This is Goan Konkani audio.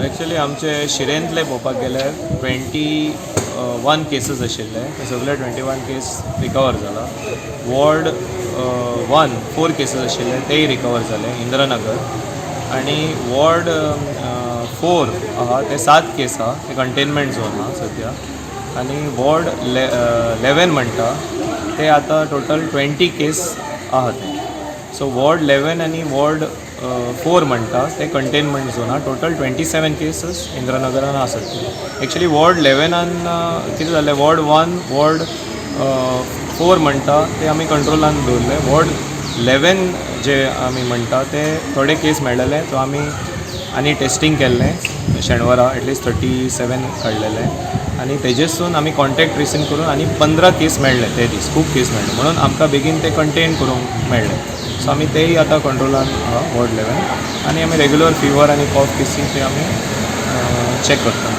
एक्चुली आमचे शिरेंतले पळोवपाक गेल्यार 21 केसीस आशिल्ले, ते सगळे 21 केस रिकवर जाला. वॉर्ड 1 फोर केसीस आशिल्ले, तेय रिकवर जाले इंदिरानगर. आनी वॉर्ड 4 आहा ते सात केस आहा, ते कंटेनमेंट झोन आहा सद्या. आनी वॉर्ड 11 म्हणटा ते आतां टोटल 20 केस आहा ते. सो वॉर्ड 11 आनी वॉर्ड 4 म्हणटा ते कंटेनमेंट झोन आहा. टोटल 27 केसीस इंदिरानगरान आसात. एक्चुली वॉर्ड 11न कितें जालें, वॉर्ड 1, वॉर्ड 4 म्हणटा ते आमी कंट्रोलान दवरले. वॉर्ड 11 जे आमी म्हणटा ते थोडे केस मेळ्ळेले, सो आमी आनी टेस्टींग केल्लें शेनवारा, एटलिस्ट 37 काडलेले आनी तेजेसून आमी कॉन्टेक्ट ट्रेसींग करून आनी 15 केस मेळ्ळे. ते दीस खूब केस मेळ्ळे म्हणून आमकां बेगीन ते कंटेन करूंक मेळ्ळे. सो आमी तेय आतां कंट्रोलान आहा वॉर्ड 11. आनी आमी रेगुलर फिवर आनी कॉफ केसी ते आमी चॅक करता.